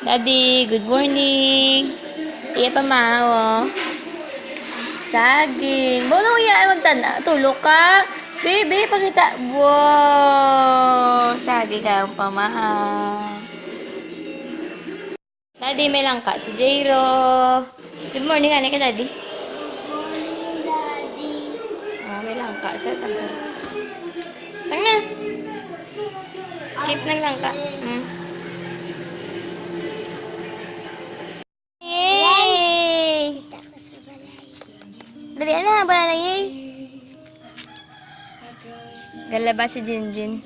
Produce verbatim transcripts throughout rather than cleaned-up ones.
Daddy, good morning. Iya pa, ma, oh. Saging. Bono, iya, ay, magtana. Tulog ka. Baby, pakita. Wow. Saging ang pamahaw. Daddy, may langka si Jero. Good morning, ani ka, Daddy? Morning, Daddy. Ah, may langka sa tangsa. Tanga. Keep ng langka. Mm. Yay! Dali na, wala na, yay. Galaba si Jinjin.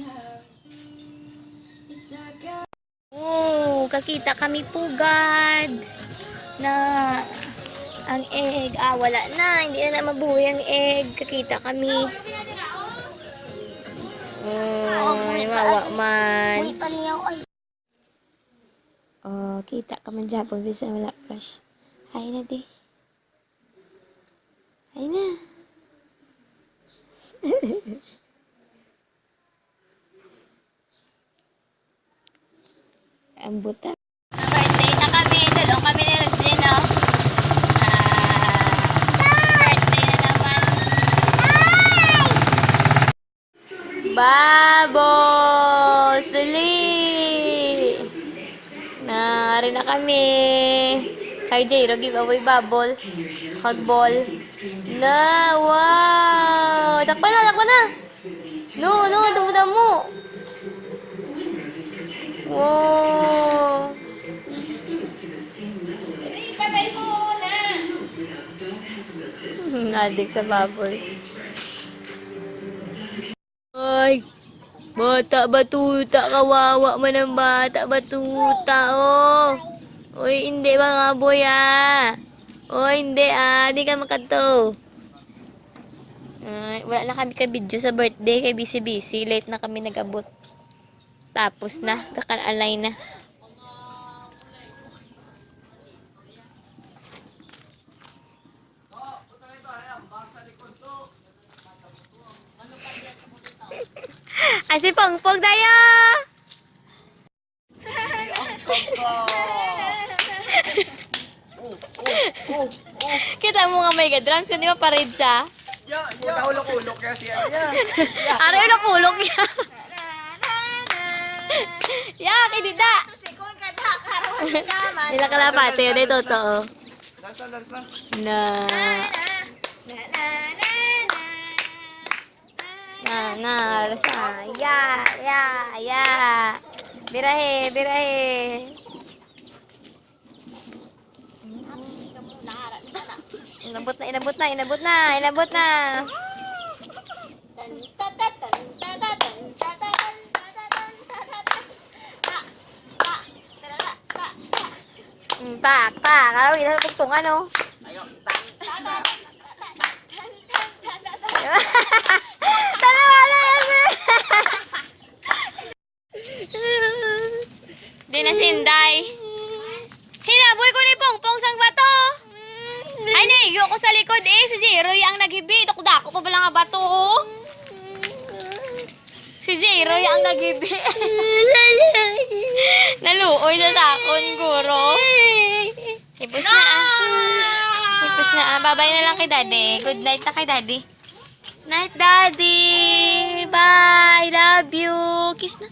Oh, kakita kami pugad na ang egg. Ah, wala na. Hindi na, na mabuhay ang egg. Kakita kami. Oh, wawa man. Buhay pa niya, oy. Oh, kita ka man dyan, pag bisa wala flash. Ay na, di. Ay na. Ang buta. Birthday na kami. Tulong kami ni Regine, no? Ah, birthday na naman. Bubbles! Dali! Nari na kami. Kay Jero, giveaway bubbles. Kag ball. Na, wow! Takpan na, takpan na! No, no, damo-damo. Wow. Adik sa bubbles. Ay, bata batuta, kawawa man ang bata batuta, oh. Uy, hindi, mga boy, ah. Uy, hindi, ah. Di ka makadto. Ay, wala na kami ka-video sa birthday kay busy-busy. Late na kami nag-abot. Tapos na, kakan-alay na. Ay, si Pongpong tayo! Ang kaba! Oh, oh, oh, oh. Kita mo nga may ga-drums, kundi maparid sa? Ya, ya. Puta, ulok-ulok kaya siya. Ya. Ari, ulok-ulok niya. Ya, kay dida. Nila kalapate, yun ay totoo. Dansa, dansa. Na. Na, na, rasa. Ya, ya, ya. Birahe, birahe. Inabot na, inabot na, inabot na, inabot na. Mm, tak, tak. Ano, ina, tungtungan, oh. Dalawa na yan, eh. Di na si Inday. Hinaboy ko ni Pongpong sang bato. Ay, naigo ko sa likod, eh. Si Jero ang naghibi. Dako-dako pa bala nga bato, oh. Si Jero ang naghibi. Naluoy na sa akon, guro. Hipos na, ah. Hipos na, ah. Babay na lang kay Daddy. Good night na kay Daddy. Night, Daddy. Bye. Love you. Kiss na.